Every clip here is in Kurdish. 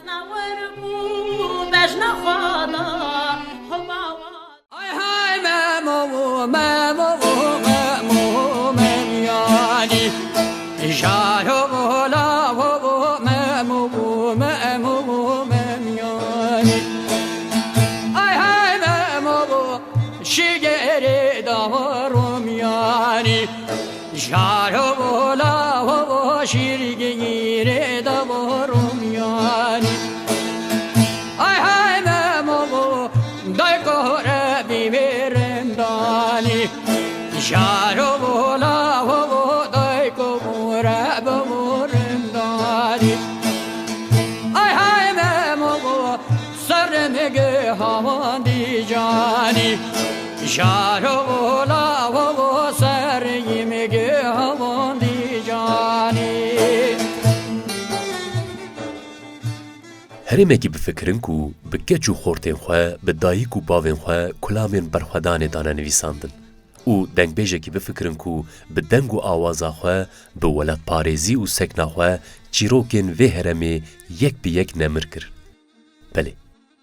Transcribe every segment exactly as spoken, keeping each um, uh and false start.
Nawir bû bejna xwe da, Homa wa. Ay hay Memo, Memo, Memo, Memyani. Jaro, lavo, Memo, Memo, Memyani. Ay hay Memo, şigere da Romyani. Jaro, lavo, şirgire da Romyani. Ay hay Memo, dayko re bî vêrendani. Jaro, lavo, dayko re bî vêrendani. Ay hay Memo, serê min gihawan dîcanî. Jaro, lavo, serê min gihawan dîcanî. Herêmekî bifikirin ku bi keç û xortên xwe, bi dayik û bavên xwe kulamên berxwedanê dane nivîsandin û dengbêjekî bifikirin ku bi deng û awaza xwe, bi welatparêzî û sekna xwe çîrokên vê herêmê yek bi yek nemir kir. Belê,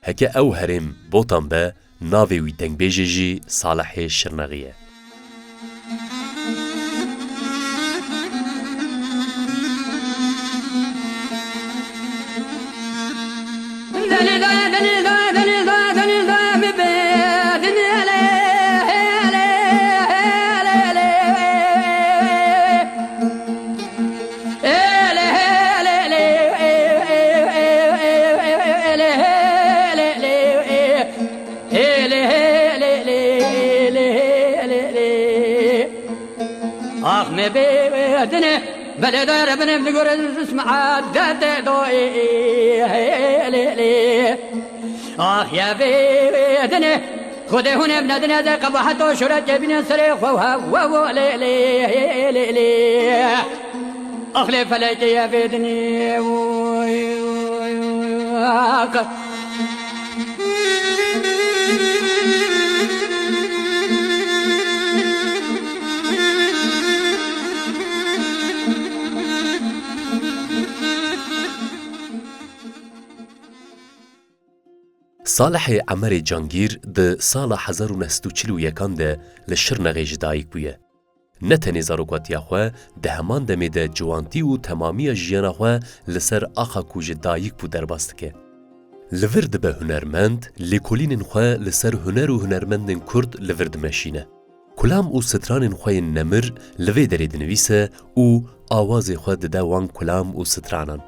heke ew herêm Botan be, navê wî dengbêjê jî Salihê Şirnexî ye. Ax me bê dine, belê dare binim digore zisma derde do lê lê. Ax ya bê dine, Xwedê hûn em nedine de qebaheto şuret ke bînin serê xwe, ha, we, wo, lê, lê, lê, lê. Ax lê felekê ye vê dinê, oy, oy, oy, ax. Salihê Emerê Cangîr di sala hezar û neh sed û çil û yekan de li Şirnexê ji dayik bûye. Ne tenê zarokatiya xwe, di heman demê de ciwantî û temamiya jiyana xwe li ser axa ku ji dayik bû derbas dike. Li vir dibe hunermend, lêkolînên xwe li ser huner û hunermendên Kurd li vir dimeşîne. Kulam û stranên xwe yên nemir li vê derê dinivîse û awazê xwe dide wan kulam û stranan.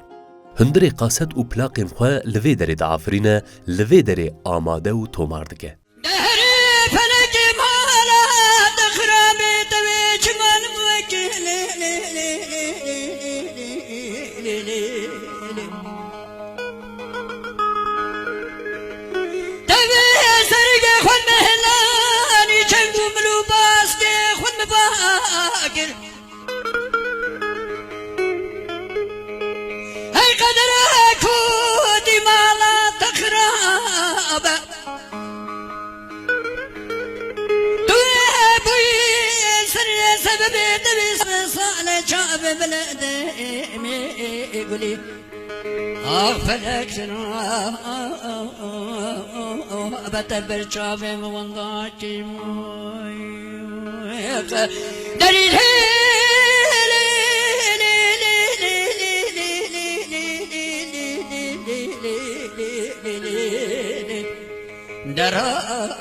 Hundirê kaset û plaqên xwe li vê derê diafirîne, li vê derê amade û tomar dike. Dehrê felekê mala dixirabê tevê çiman wekî lê, lê, lê. Tevê sergê xwe mehelanî çeng û mil û baskê xwe mi bakir. Hey qedera ku dîmala te xirab e. Tu yê bûyî serê sebebê te bî sale çavê bile demê gulî. Ax felek şirab, bete ber çavê min wenda kîmoy. Derî lê, lê, lê. Dera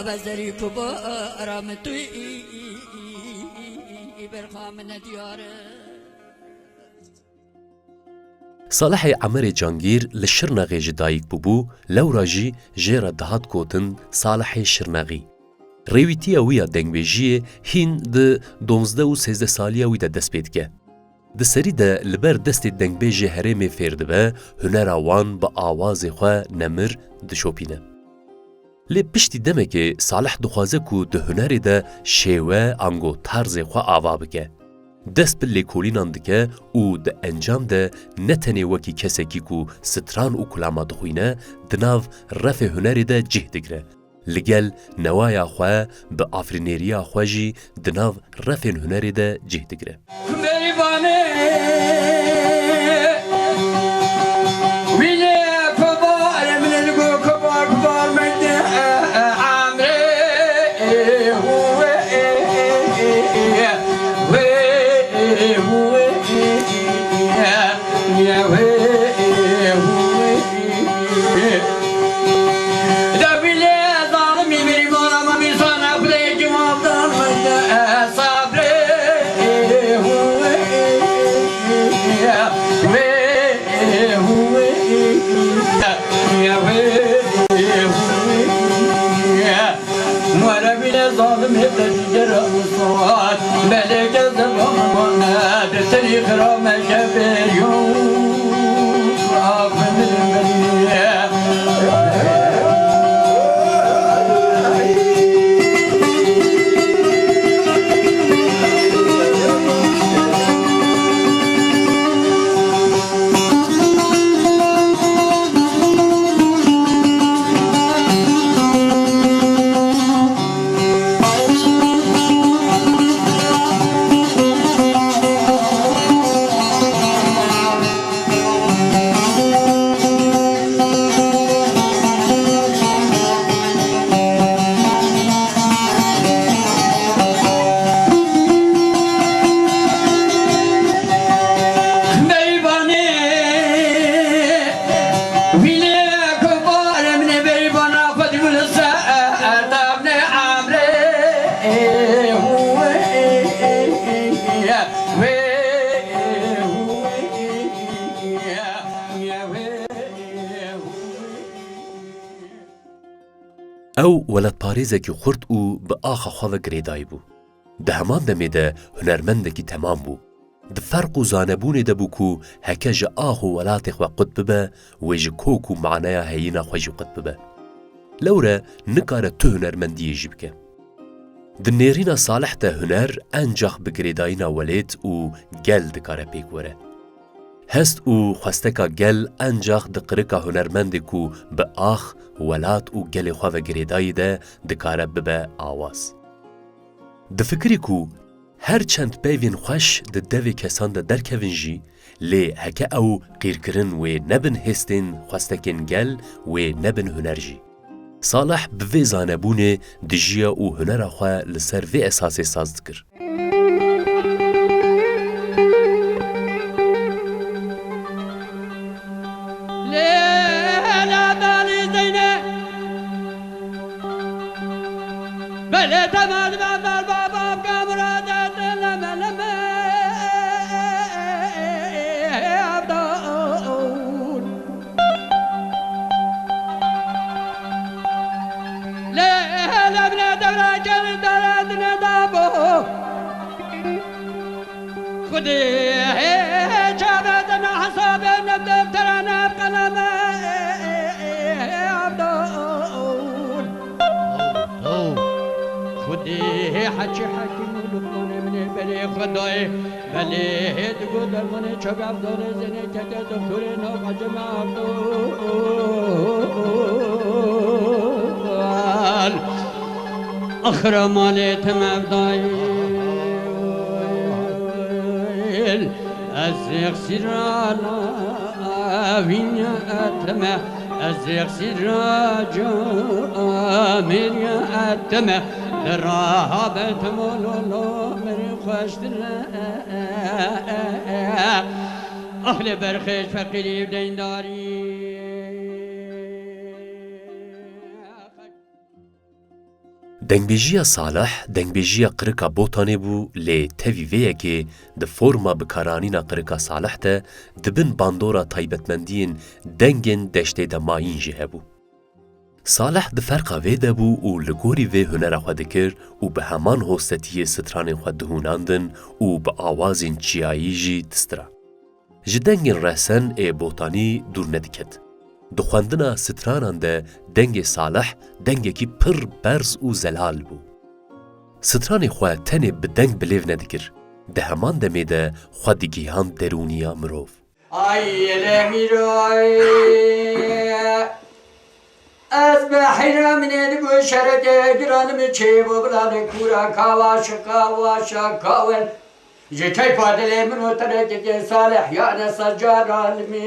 bezerî ku bara min tu berxa min nediyar e. Salihê Emerê Cangîr li Şirnexê ji dayik bûbû, lewra jî jê re dihat gotin Salihê Şirnexî. Rêwîtiya wî ya dengbêjiyê hîn di donzdeh û sêzdeh saliya wî de dest pê dike. Di serî de li ber destê dengbêjê herêmê fêr dibe, hunera wan bi awazê xwe nemir dişopîne. Lê piştî demekê Salih dixwaze ku di hunerê de şêwe ango tarzê xwe ava bike. Dest bi lêkolînan dike û di encam de ne tenê wekî kesekî ku stran û kulama dixwîne, di nav refê hunerê de cih digire. Li gel newaya xwe, bi afirînêriya xwe jî di nav refên hunerê de cih digire. Merîvanê wî lê Ew welatparêzekî xurt û bi axa xwe ve girêdayî bû. Di heman demê de hunermendekî temam bû. Di ferq û zanebûnê de bû ku heke ji ax û welatê xwe qut bibe, wê ji kok û maneya heyîna xwe jî qut bibe. Lewre nikare tu hunermendiyê jî bike. Di nêrîna Salih de huner encax bi girêdayîna welêt û gel dikare pêk were. Hest û xwesteka gel encax di qirika hunermendê ku bi ax, welat û gelê xwe ve girêdayî de dikare bibe awaz. Difikirî ku her çend peyvên xweş di devê kesan de derkevin jî, lê heke ew qîrkirin wê nebin hêstên xwestekên gel, wê nebin huner jî. Salih bi vê zanebûnê dijiya û hunera xwe li ser vê esasê saz dikir. Xwedê çavedin hesabê ne deftere ne qeleme Abdul. Xwedê heçî hekîm û Luqmanê min ê berê Xwedayê. Belê digo dermanê çavê Abdulê zênê keke doktorê navacime Abdul. Axira malê te mevdayî. Ez êxsîra lawînya etime, ez êxsîra camêriya etime, li raha be temololo min xweştir e. Ahlê berxêj feqîrî û deyndarî. Dengbêjiya Salih, dengbêjiya qirika Botanê bû, lê tevî vê yekê di forma bikaranîna qirika Salih de di bin bandora taybetmendiyên dengên deştê de mayîn jî hebû. Salih di ferqa vê de bû û li gorî vê hunera xwe dikir û bi heman hosetiyê stranên xwe dihûnandin û bi awazên çiyayî jî distira. Ji dengên resen ê Botanî dûr nediket. Di xwendina stranan de dengê Salih dengekî pir berz û zelal bû. Stranê xwe tenê bi deng bilêv nedikir. Di heman demê de xwe digihand derûniya mirov. Ay lê mîroy, ez bi heyra min ê digo şereke giran min çê bo bila li kûra kawa şikawa şakawel. Ji keyfa dilê min û terekekê Salih yane secaran mi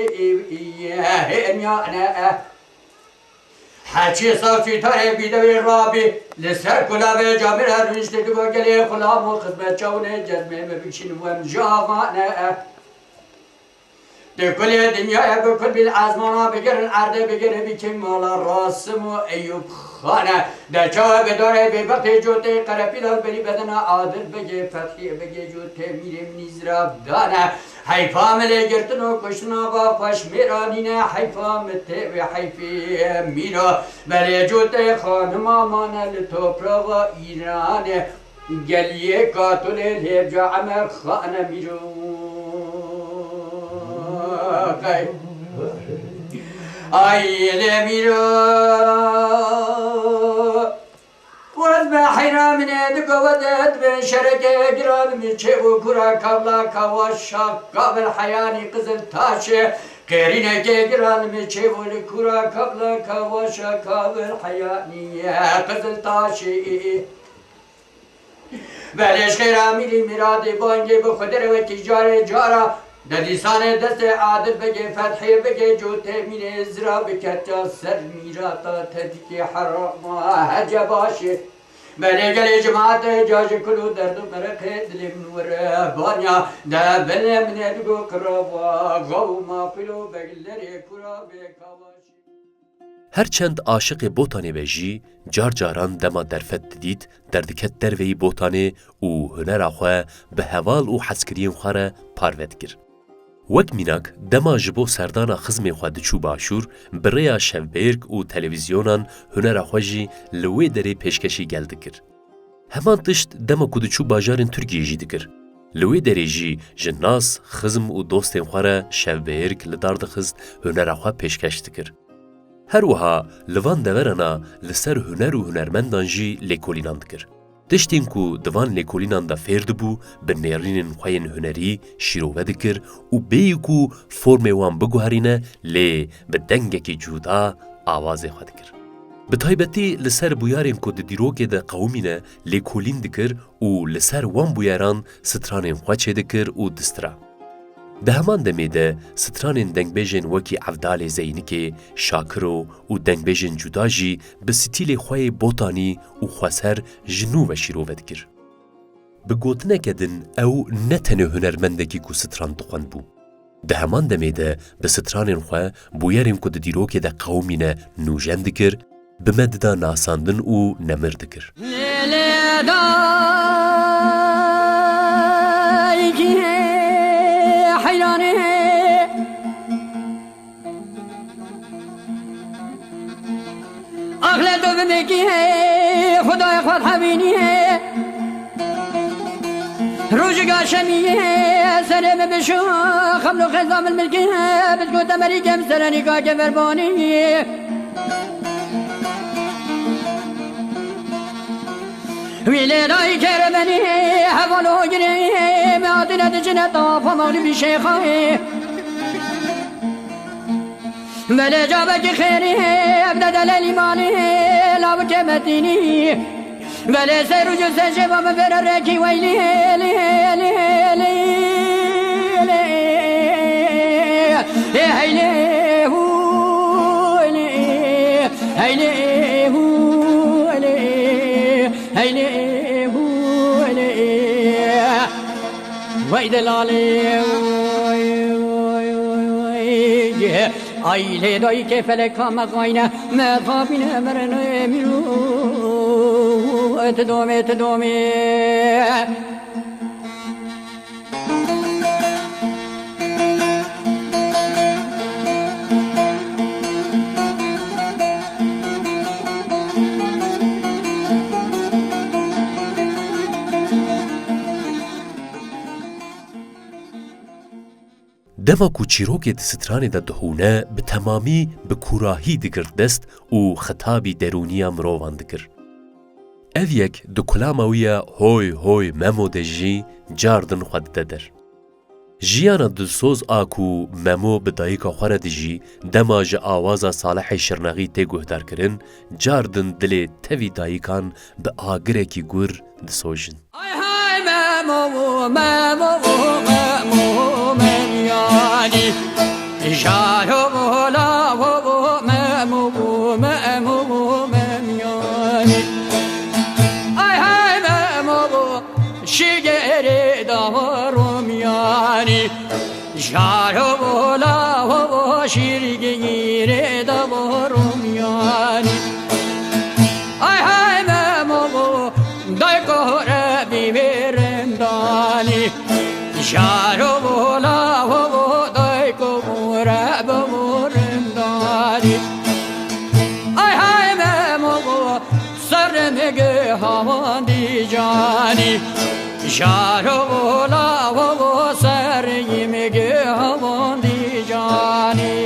hêmyane. Heçî sawsî tarê bîdewê rabî li ser kulavê camêra rûniştê digo gelê xulam û xizmetçawin ê cezmê min bikişîn wem ji avane. Di kulê dinyayê bi kul bîn ezmana bigirin erdê bigirin bîkî mala Rasim û Eyûb Xane. De çawa bi darê bêbextê cotê qerepîla berî bedena Adil Begê Fethî Begê cotê mîrê min îzrab dane. Heyfa milê girtin û kuştina va xweş mêra nîne heyfa min tê wê heyfê mîra. Belê cotê xanima mane li toprağa Îranê. Geliyê Katulê Lêvca Emer Xane Mîro. Qey. Ay lê Mîro. Wez be heyra min ê digo we de dibên şereke giran min çê û kura kabla kawa şak kabil heyanî qizil taşê. Qêrîneke giran min çê û li kura kabla kawa şak kabil heyanî qizil taşê. Belê ji xêra mîrî mîradê bangê bi Xwedê re wekî carê cara de dîsanê destê Adil Begê Fethê Begê Cotê mîrê zira biketiya ser mîrata tevîkê herama hece başê. Belê gelê cemaetê ca ji kul û derd û mereqê dilê min were banya de binê min ê digo qirava gaw û maqîl û beglerê kura bê kawaşî. Her çend aşiqê Botanê be jî, car caran dema derfet didît, derdiket derveyî Botanê û hunera xwe bi heval û hezkiriyên xwe re parve dikir. Wek mînak, dema ji bo serdana xizmê xwe diçû başûr, bi rêya şevbêrk û televîzyonan hunera xwe jî li wê derê pêşkêşî gel dikir. Heman tişt dema ku diçû bajarên Tirkiyê jî dikir. Li wê derê jî ji nas, xizm û dostên xwe re şevbêrk li dar dixist, hunera xwe pêşkêş dikir. Her wiha li van deverana li ser huner û hunermendan jî lêkolînan dikir. Tiştên ku di van lêkolînan de fêr dibû, bi nêrînên xwe yên hunerî şîrove dikir û bêyî ku formê wan biguherîne, lê bi dengekî cuda awazê xwe dikir. Bi taybetî li ser bûyarên ku di dîrokê de qewimîne lêkolîn dikir û li ser wan bûyeran stranên xwe çêdikir û distira. Di heman demê de stranên dengbêjên wekî Evdalê Zeynikê, Şakiro û dengbêjên cuda jî bi stîlê xwe yê botanî û xweser ji nû ve şîrove dikir. Bi gotineke din ew ne tenê hunermendekî ku stran dixwendibû. Di heman demê de bi stranên xwe bûyerên ku di dîrokê de qewimîne nûjen dikir, bi me dida nasandin û nemir dikir. Lê daykî heyranê. Axle tu vimekî hê, Xwedayê xwe hevînî hê. Rojika şemî hê, serê min bişo, xemlo xeza min milkî hê, bişko temerî kem serenîka keverbanî. Wî lê dayî kermenî, hevalo girê, me hatine diçine tafa mexlûbî şêxayê. Belê cavekî xêrî, ev de delelî malî, lawikê metînî. Belê ser û cû ser jêva min vêre rekî weylî, lê, lê, lê, lê. Ê heylê hû, lê, heylê hû, lê, heylê hû, lê. Wey delalê, wey, wey, wey, wey. Ay lê dayikê feleka me xayne, me xapîne merine mîro. Ti domê, ti domê. Dema ku çîrokê di stranê de dihûne, bi temamî bi kûrahî digirt dest û xitabî derûniya mirovan dikir. Ev yek di kulama wî ya Hoy hoy Memo de jî cardin xwe dide der. Jiyana dilsoz a ku Memo bi dayika xwe re dijî, dema ji awaza Salihê Şirnexî tê guhdarkirin, cardin dilê tevî dayikan bi agirekî gur disojin. Ay hay Memo, Memo, Memo, Memyanî. Jaro lavo, Memo, Memo, Memyanî. Ay hay Memo, şigerê dava Romyanî. Jaro lavo, şirgirê dava Romyanî. Ay hay Memo, dayko re bivêrim danî. Jaro lavo, dayko re bivêrim danî. Ay hay Memo, serê min gihavandî canî. Jaro lavo, serê min gihavandî canî.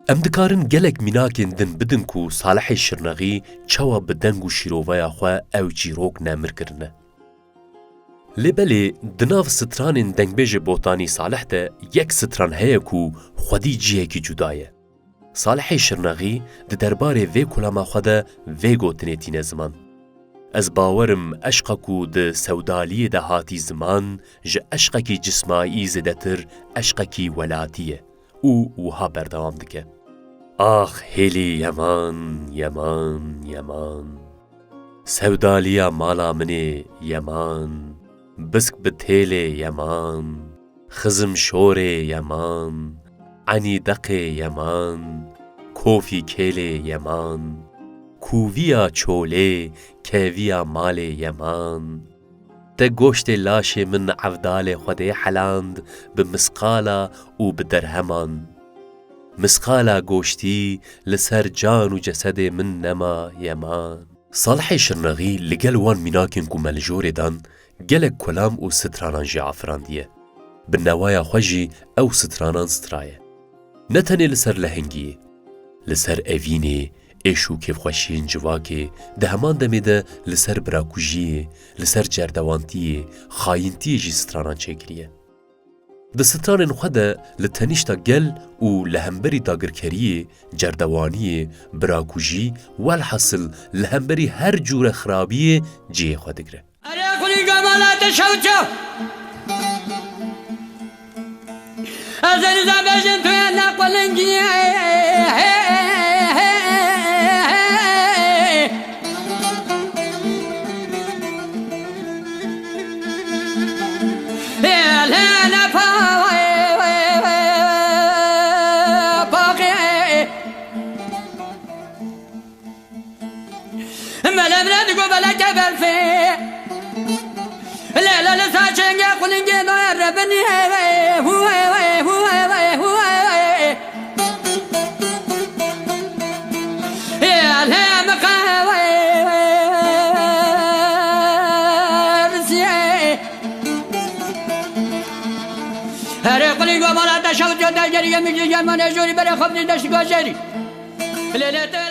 Em dikarin gelek mînakên din bidin ku Salihê Şirnexî çawa bi deng û şîroveya xwe ew çîrok nemir kirine. Lê belê di nav stranên dengbêjê Botanî Salih de yek stran heye ku xwedî cihekî cuda ye. Salihê Şirnexî di derbarê vê kulama xwe de vê gotinê tîne ziman: Ez bawer im eşqa ku di sewdaliyê de hatî ziman, ji eşqekî cismayî zêdetir eşqekî welatî ye. Û wiha berdewam dike: Ax hêlî yeman, yeman, yeman. Sewdaliya mala min ê yeman, bisk bi têlê yeman. Xizim şorê yeman, enî deqê yeman, kofî kêlê yeman, kûviya çolê, keviya malê yeman. Te goştê laşê min evdalê Xwedê heland bi misqala û bi derheman. Misqala goştî li ser can û cesedê min nema yeman. Salihê Şirnexî li gel wan mînakên ku me li jorê dan, gelek kulam û stranan jî afirandiye. Bi newaya xwe jî ew stranan straye. Ne tenê li ser lehengiyê, li ser evînê, êş û kêfxweşiyên civakê, di heman demê de li ser birakujiyê, li ser cerdewantiyê, xayîntiyê jî stranan çêkiriye. Di stranên xwe de li tenişta gel û li hemberî dagirkeriyê, cerdewaniyê, birakujî, welhasil li hemberî her cûre xirabiyê cihê xwe digire. Erê xulî gamala te şewça. Ez ê nizam bêjin tu yê ne qulingî. Ê, lê ne pa-, pa-, Mele mele digo beleke belfê. Lê lê lê saçenge xulingê doye rebinî. Ê, lê miqe. Herê qulingo mala te şewt yo dergerî yemî cî germanê jorî berê xebdî deşt gojerî. Lê lê te